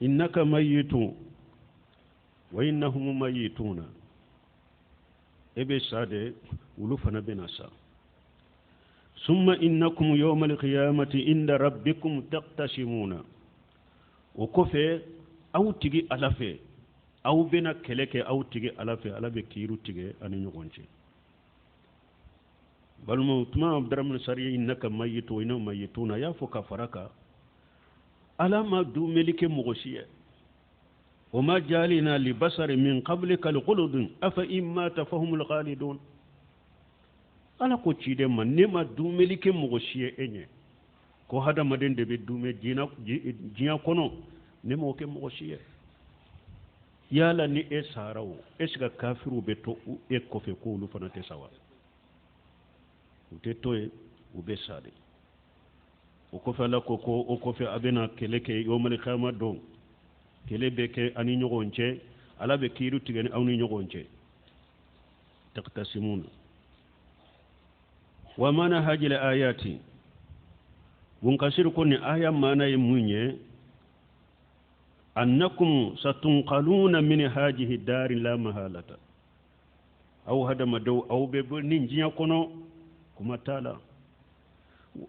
Innaka mayitun wa innahum mayituna. E bɛ sa de, olu fana bɛna sa. Summa innakum yawma alqiyamati inda rabbikum taqtasimuna. O kɔfɛ, aw tigi Ala fɛ, aw bɛna kɛlɛ kɛ aw tigi Ala fɛ, Ala bɛ kiiri tigɛ aw ni ɲɔgɔn cɛ. Balimaw, tuma Abdramani Sari, innaka mayitu wa innahum mayituna, a y'a fɔ ka fara kan, Ala ma dumeli kɛ mɔgɔ si ye. Wa ma jalina li basari min qablika al-khulud afa in mata fahumul khalidun. Ala ko ciden ma, ne ma dumeli kɛ mɔgɔ si ye e ɲɛ ko hadamaden de bɛ dume diɲɛ kɔnɔ, ne m'o kɛ mɔgɔ si ye. Yala ni e sara o, est ce que kafiriw bɛ to e kɔfɛ ko olu fana tɛ sa wa? U tɛ to yen, u bɛ sa de. O kɔfɛ, Ala ko ko o kɔfɛ a bɛna kɛlɛ kɛ yawmal kiyama don. Kɛlɛ bɛ kɛ aw ni ɲɔgɔn cɛ, Ala bɛ kiiri tigɛ ni aw ni ɲɔgɔn cɛ. Taqtasimuna wa mana hajil ayati. Bunkasir ko ni aya maana ye mun ye? Annakum satunqaluna min hajihi dari la mahalata. Aw hadamadenw, aw bɛ bɔ nin diɲɛ kɔnɔ, kuma t'a la.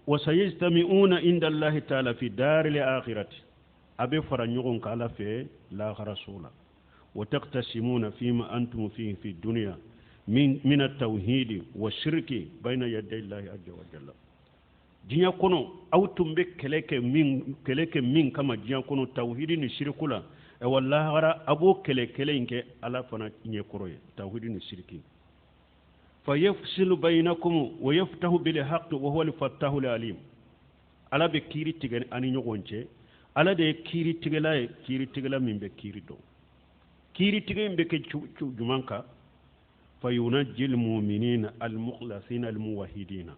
Wa sayajtami'una inda Allahi ta'ala fi dari al-akhirati. A bɛ fara ɲɔgɔn kan Ala fɛ laharaso la. Wa taqtasimuna fima antum fihi fi dunya min at-tauhidi wa shirki bayna yaday Allahi azza wa jalla. Diɲɛ kɔnɔ, aw tun bɛ kɛlɛ kɛ min kama diɲɛ kɔnɔ, tawhidi ni shiriku la, ayiwa, lahara a b'o kɛlɛ kɛlɛ in kɛ Ala fana ɲɛkɔrɔ ye, tawhidi ni shiriki. Fa yafsilu baynakum wa yaftahu bil haqqi wa huwa al fattahu al alim. Ala bɛ kiiri tigɛ ani ɲɔgɔn cɛ. Ala de ye kiiri tigɛla ye, kiiri tigɛla min bɛ kiiri dɔn. Kiiri tigɛ in bɛ kɛ jumɛn kan? Fa yunajjil mu'minina al mukhlasina al muwahhidina.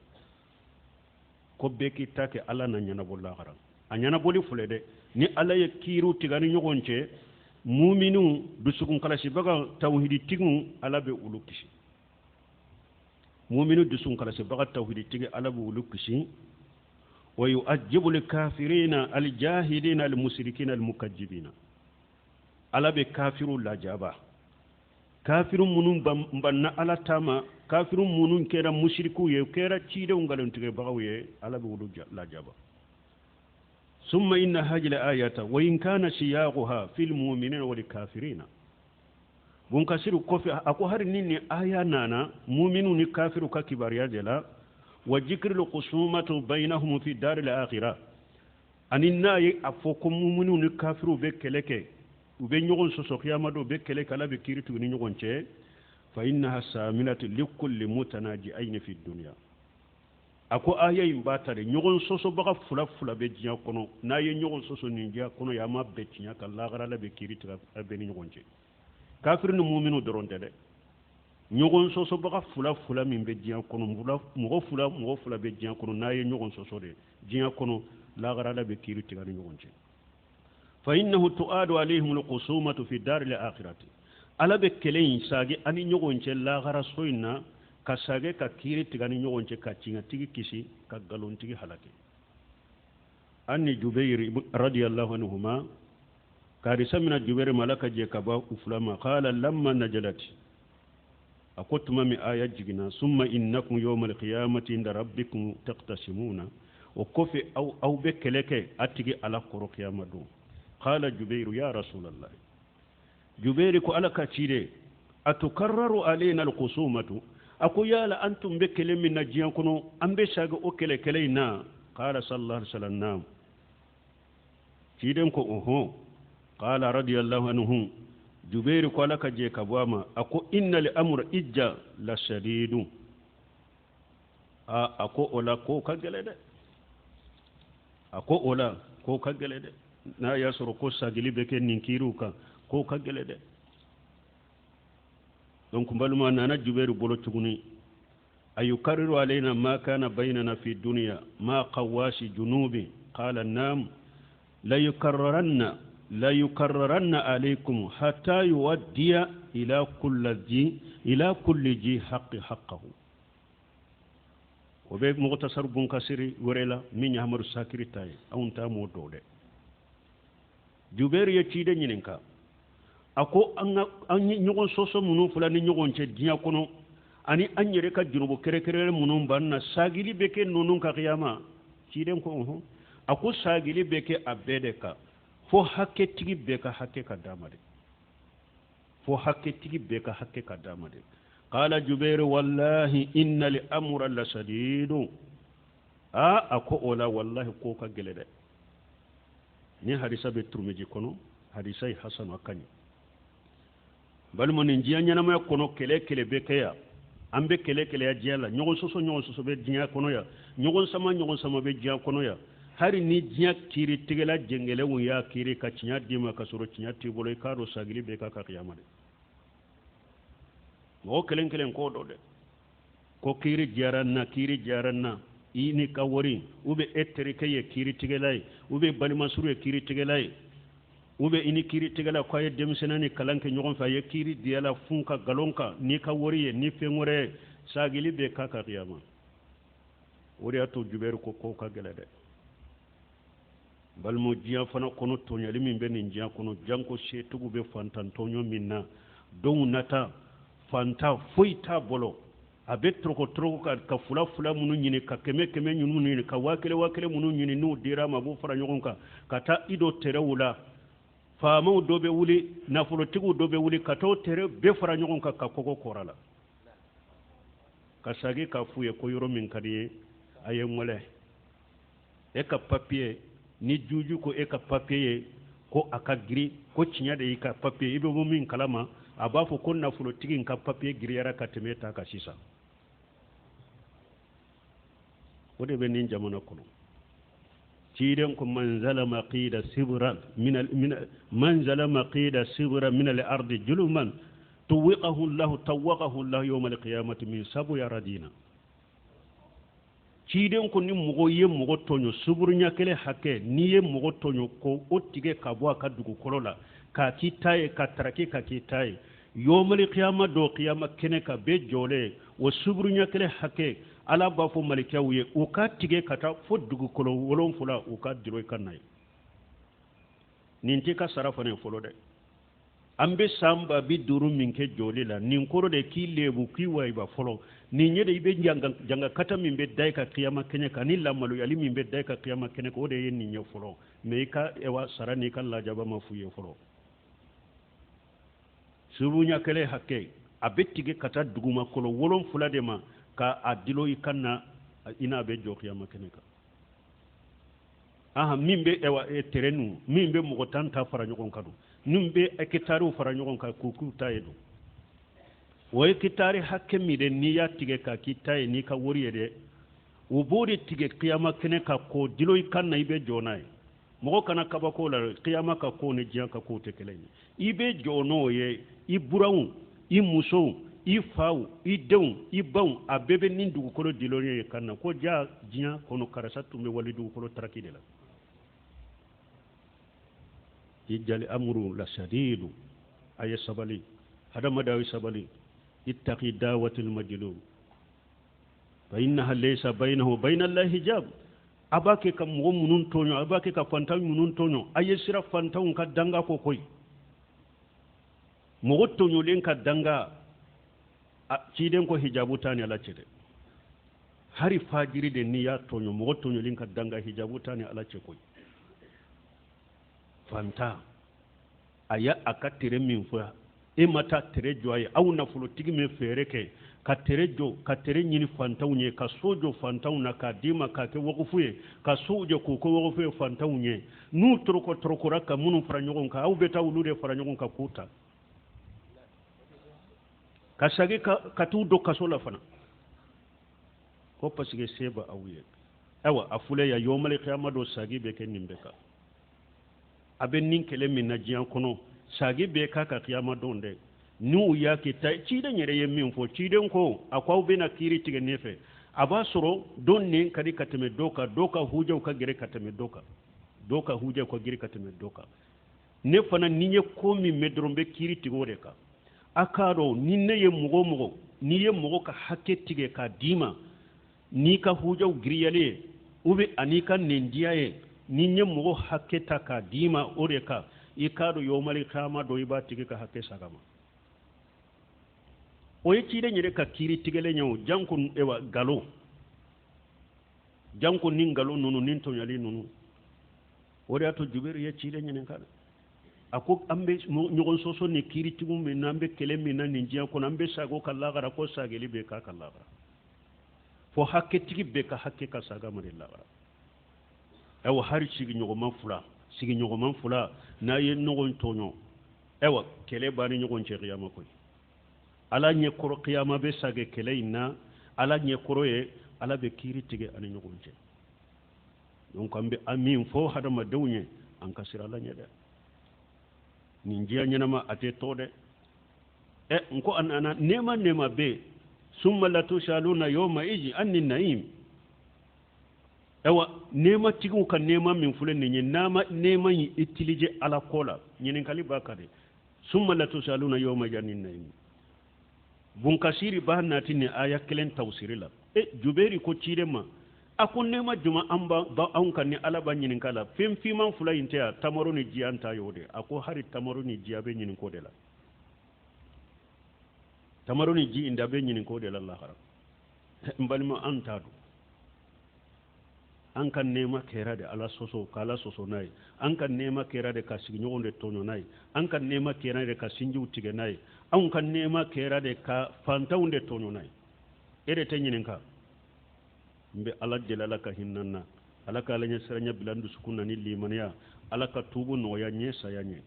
Ko bɛɛ k'i ta kɛ, Ala na ɲɛnabɔ lahara. A ɲɛnabɔli filɛ dɛ, ni Ala ye kiiriw tigɛ ni ɲɔgɔn cɛ, muminiw dusukun kalasibaga tawhiditigiw, Ala bɛ olu kisi. Muminu dusukun kalasibaga tawhiditigi, Ala bɛ olu kisi. Wa yu'ajjibu al-kafirina al-jahidina al-mushrikina al-mukajjibina. Ala bɛ kafiru lajaba, kafiru minnu banna Ala ta ma, kafiru minnu kɛra musirikiw ye, kɛra cidenw nkalontigɛbagaw ye, Ala bɛ olu lajaba. Summa inna hadhihi ayata wa in kana siyaquha fil mu'minina wal kafirina. Bunkasiru kɔfɛ, a ko hari ni ni aya nana muminu ni kafiru ka kibaruya de la, wa jikril khusumatu bainahum fi daril akhirah, ani n'a ye a fɔ ko muminu ni kafiru bɛ kɛlɛ kɛ, u bɛ ɲɔgɔn sɔsɔ kiyama don, u bɛ kɛlɛ kɛ, Ala bɛ kiiri tigɛ ni ɲɔgɔn cɛ, fa innaha samilatu likulli mutanaji'aini fi dunya. A ko aya in b'a ta de ɲɔgɔn sɔsɔbaga fila fila bɛ diɲɛ kɔnɔ. N'a ye ɲɔgɔn sɔsɔ nin diɲɛ kɔnɔ yan, a ma bɛn tiɲɛ kan, lahara Ala bɛ kiiri tigɛ a bɛɛ ni ɲɔgɔn cɛ. Kafiri ni muminu dɔrɔn tɛ dɛ, ɲɔgɔn sɔsɔbaga fila fila min bɛ diɲɛ kɔnɔ, mɔgɔ fila mɔgɔ fila bɛ diɲɛ kɔnɔ, n'a ye ɲɔgɔn sɔsɔ de diɲɛ kɔnɔ, lahara Ala bɛ kiiri tigɛ ni ɲɔgɔn cɛ. Fa innahu tu'adu alayhim alqusumatu fi dari al-akhirati. Ala bɛ kɛlɛ in sage ani ɲɔgɔn cɛ lahara so in na, ka sage ka kiiri tigɛ ni ɲɔgɔn cɛ, ka tiɲɛtigi kisi, ka nkalontigi halaki. Anni Jubair radiyallahu anhuma, karisa mina Jubair ma, Ala ka jɛ ka bɔ u fila ma, qala lamma najalat, a ko tuma min aya jiginna, summa innakum yawma alqiyamati inda rabbikum taqtasimuna, o kɔfɛ aw bɛ kɛlɛ kɛ a tigi Ala kɔrɔ kiyama don. Qala Jubairu ya rasulallah, Jubairi ko Ala ka ci de, atukarraru alayna alqusumatu? A ko yala an tun bɛ kɛlɛ min na diɲɛ kɔnɔ, an bɛ sagi o kɛlɛ kɛlɛ in na? Qala sallallahu alaihi wasallam naam. Ciden ko ɔhɔn. Qala radiyallahu anhu, Jubairi ko Ala ka jɛ ka bɔ a ma, a ko inna li amra ijja la shadidu. A ko o la ko ka gɛlɛ dɛ, a ko o la ko ka gɛlɛ dɛ. N'a y'a sɔrɔ ko sagili bɛ kɛ nin kiiriw kan, ko ka gɛlɛ dɛ. Donc n balima, nana Jubairu bolo tuguni, ayukarriru alayna ma kana baynana fi dunya ma qawasi junubi? Qala nam, la yukarraranna, la yukarraranna alaykum hatta yuwaddiya ila kulli ji haqqi haqqahu. O bɛ Mɔgɔtasar Bunkasiri wɛrɛ la min ye Hamadu Sakiri ta ye, anw ta m'o dɔn dɛ. Jubɛri ye ciden ɲininka, a ko an ka an ye ɲɔgɔn sɔsɔ minnu fila ni ɲɔgɔn cɛ diɲɛ kɔnɔ, ani an yɛrɛ ka jurumu kɛrɛnkɛrɛnnen minnu b'an na, sagili bɛ kɛ ninnu kan kiyama? Ciden ko ɔhɔn. A ko sagili bɛ kɛ a bɛɛ de kan, fo hakɛtigi bɛɛ ka hakɛ ka d'a ma de, fo hakɛtigi bɛɛ ka hakɛ ka d'a ma de. Qala Jubairu wallahi inna al amra la shadidu. Aa, a ko o la wallahi ko ka gɛlɛ dɛ. Ni hadisa bɛ Turumiji kɔnɔ, hadisa ye hasan, a ka ɲi. Balima, nin diɲɛ ɲɛnamaya kɔnɔ, kɛlɛ kɛlɛ bɛ kɛ yan, an bɛ kɛlɛ kɛlɛya diɲɛ la, ɲɔgɔn sɔsɔ ɲɔgɔn sɔsɔ bɛ diɲɛ kɔnɔ yan, ɲɔgɔn sama ɲɔgɔn sama bɛ diɲɛ kɔnɔ yan. Hali ni diɲɛ kiiritigɛla jɛngɛlɛnw y'a kiiri ka tiɲɛ d'i ma ka sɔrɔ tiɲɛ t'i bolo, i k'a dɔn sagili bɛ k'a kan kiyama dɛ. Mɔgɔ kelen kelen k'o dɔn dɛ, ko kiiri diyara n na, kiiri diyara n na. I n'i ka wari, ou bien e terikɛ ye kiiritigɛla ye, ou bien balimasuru ye kiiritigɛla ye, ou bien i ni kiiritigɛla ko a ye denmisɛnnin ni kalan kɛ ɲɔgɔn fɛ, a ye kiiri diya la fun ka nkalon kan n'i ka wari ye, ni fɛn wɛrɛ ye, sagili bɛ k'a kan kiyama. O de y'a to Jubɛri ko kow ka gɛlɛ dɛ. Balima, diɲɛ fana kɔnɔ, tɔɲɔli min bɛ nin diɲɛ kɔnɔ, janko setigiw bɛ fantan tɔɲɔ min na, donw nata fantan foyi t'a bolo, a bɛ toroko toroko ka fula fula minnu ɲini, ka kɛmɛ kɛmɛ minnu ɲini, ka 1000 1000 minnu ɲini, n'u dira a ma, a b'u fara ɲɔgɔn kan ka taa i don tɛrɛw la. Faamaw dɔ bɛ wuli, nafolotigiw dɔ bɛ wuli ka t'o tɛrɛ bɛɛ fara ɲɔgɔn kan ka kɔgɔ kɔrɔ la, ka sagi k'a f'u ye ko yɔrɔ min ka di ye, a ye n wele. E ka papiye ni juju ko e ka papiye ye ko a ka girin, ko tiɲɛ de y'i ka papiye, i bɛ bɔ min kalama, a b'a fɔ ko nafolotigi in ka papiye giriyara ka tɛmɛ e ta kan sisan. O de bɛ nin jamana kɔnɔ. Ciden ko man zalama qida sibran min man zalama qida sibra min al ardi juluman tuwiqahu llahu tawaqahu llahu yawma alqiyamati min sabu aradina. Ciden ko ni mɔgɔ ye mɔgɔ tɔɲɔ suburunya kelen hakɛ, n'i ye mɔgɔ tɔɲɔ ko o tigɛ ka bɔ a ka dugukolo la k'a k'i ta ye, ka taraki ka k'i ta ye, yawmal qiyama dɔ, qiyama kɛnɛ kan bɛɛ jɔlen, o suburunya kelen hakɛ, Ala b'a fɔ malikɛw ye u ka tigɛ ka taa fo dugukolo 7, u ka diro i ka na ye. Nin t'i ka sara fana ye fɔlɔ dɛ. An bɛ san 50 min kɛ jɔli la, nin kɔrɔ de k'i lebu k'i wayiba fɔlɔ. Nin ye de i bɛ jangakata min bɛ da i ka kiyama kɛnɛ kan, ni lamaloyali min bɛ da i ka kiyama kɛnɛ kan, o de ye nin ye fɔlɔ. Mɛ i ka ewa sara n'i ka lajaba ma f'u ye fɔlɔ. Surunya kelen hakɛ, a bɛ tigɛ ka taa dugumakolo 7 de ma ka a dilo i kan na, i n'a bɛ jɔ kiyama kɛnɛ kan. Aha, min bɛ ɛwa terrain nu, min bɛ mɔgɔ 10 ta fara ɲɔgɔn kan don, min bɛ hectarew fara ɲɔgɔn kan k'u k'u ta ye don, o hectare hakɛ min dɛ, n'i y'a tigɛ k'a k'i ta ye n'i ka wari ye dɛ, o b'o de tigɛ kiyama kɛnɛ kan k'o dilo i kan na, i bɛ jɔ n'a ye. Mɔgɔ kana kabako la, kiyama ka ko ni diɲɛ ka ko tɛ kelen ye. I bɛ jɔ n'o ye, i buranw, i musow, i faw, i denw, i baw, a bɛɛ bɛ nin dugukolo dilonnen ye kan na ko ja diɲɛ kɔnɔ karisa tun bɛ wali dugukolo taraki de la. I jali amuru la sadidu. A ye sabali, hadamaden, ye sabali. Ittaqi dawatil majlum fa innaha laysa baynahu bayna allahi hijab. A b'a kɛ ka mɔgɔ minnu tɔɲɔ, a b'a kɛ ka fantan minnu tɔɲɔ, a ye sira fantanw ka danga ko koyi. Mɔgɔ tɔɲɔlen ka danga, ciden ko hijabu t'a ni Ala cɛ dɛ. Hari fajiri de, n'i y'a tɔɲɔ, mɔgɔ tɔɲɔlen ka danga, hijabu t'a ni Ala cɛ koyi. Fantan, a y'a a ka tere min fɔ, e ma taa tere jɔ a ye. Aw nafolotigi min fɛɛrɛ kɛ ka tere jɔ, ka tere ɲini fantanw ye, ka so jɔ fantanw na k'a d'i ma k'a kɛ wakufu ye, ka sow jɔ k'u kɛ wakufu ye fantanw ye, n'u toroko torokora ka minnu fara ɲɔgɔn kan, aw bɛ taa olu de fara ɲɔgɔn kan k'u ta ka sagi ka t'u don kaso la fana, ko parce que se bɛ aw ye. Ayiwa, a filɛ yan, yomali kiyama don, sagi bɛ kɛ nin bɛɛ kan. A bɛ nin kɛlɛ min na diɲɛ kɔnɔ, sagi bɛ k'a ka kiyama don dɛ. N'u y'a kɛ ta, ciden yɛrɛ ye min fɔ, ciden ko a ko aw bɛna kiiri tigɛ ne fɛ, a b'a sɔrɔ dɔ nɛn ka di ka tɛmɛ dɔ kan, dɔ ka hujaw ka gɛrɛ ka tɛmɛ dɔ kan, dɔ ka hujaw ka gɛrɛ ka tɛmɛ dɔ kan. Ne fana, ni ye ko min mɛn dɔrɔn, bɛ kiiri tigɛ o de kan. A k'a dɔn, ni ne ye mɔgɔ mɔgɔ, n'i ye mɔgɔ ka hakɛ tigɛ k'a d'i ma n'i ka hujaw giriyalen ye, ou bien an'i ka nɛndiya ye, ni n ye mɔgɔ hakɛ ta k'a d'i ma o de kan, I k'a dɔn yomali kiyama don, i b'a tigi ka hakɛ sag'a ma. O ye ciden yɛrɛ ka kiiri tigɛlen ye. O janko ewa nkalon, janko ni nkalon ninnu ni tɔɲɔli ninnu. O de y'a to Jubɛri ye ciden ɲininka dɛ. A ko an bɛ ɲɔgɔn sɔsɔ ni kiiritigiw min na, an bɛ kɛlɛ min na nin diɲɛ kɔnɔ, an bɛ sag'o kan lagara? Ko sageli bɛ k'a kan lagara, fo hakɛtigi bɛɛ ka hakɛ ka saga ma de lagara. Ayiwa, hari sigiɲɔgɔnma fila, sigiɲɔgɔnma fila n'a ye ɲɔgɔn tɔɲɔ, ayiwa, kɛlɛ b'a ni ɲɔgɔn cɛ kiyama koyi. Ala ɲɛ kɔrɔ, kiyama bɛ sage kɛlɛ in na. Ala ɲɛ kɔrɔ ye, Ala bɛ kiiri tigɛ ani ɲɔgɔn cɛ. Donc an bɛ an min fɔ hadamadenw ye, an ka siran Ala ɲɛ dɛ. Nin diɲɛ ɲɛnama, a tɛ tɔ dɛ. Ɛ, n ko a nana nɛɛma, nɛɛma bɛ yen. Summa latusaluna yawma izi anni naim. Ayiwa, nɛɛmatigiw ka nɛɛma min filɛ nin ye, n'a ma nɛɛma in utiliser Ala ko la, ɲininkali b'a kan dɛ. Summa latusaluna yawma izi anni naim. Bunkasiri b'a nati nin aya kelen tawsiri la. E, Juberi ko ciden ma, a ko nɛɛma juma an ba anw kan ni Ala b'a ɲininka la? Fɛn finman fila in tɛ yan, tamaro ni ji, an ta y'o de. A ko hari tamaro ni ji, a bɛ ɲininko de la. Tamaro ni ji in da bɛ ɲininko de la lahara. N balima, an t'a dɔn an ka nɛɛma kɛra de Ala sɔsɔ, ka Ala sɔsɔ n'a ye. An ka nɛɛma kɛra de ka sigiɲɔgɔn de tɔɲɔ n'a ye. An ka nɛɛma kɛra de ka sinjiw tigɛ n'a ye. Anw ka nɛɛma kɛra de ka fantanw de tɔɲɔ n'a ye. E de tɛ ɲininka. N bɛ Ala deli, Ala ka hinɛ na, Ala ka Ala ɲɛsiranya bila n dusukun na ni limaniya. Ala ka tuubu nɔgɔya n ye saya ɲɛ.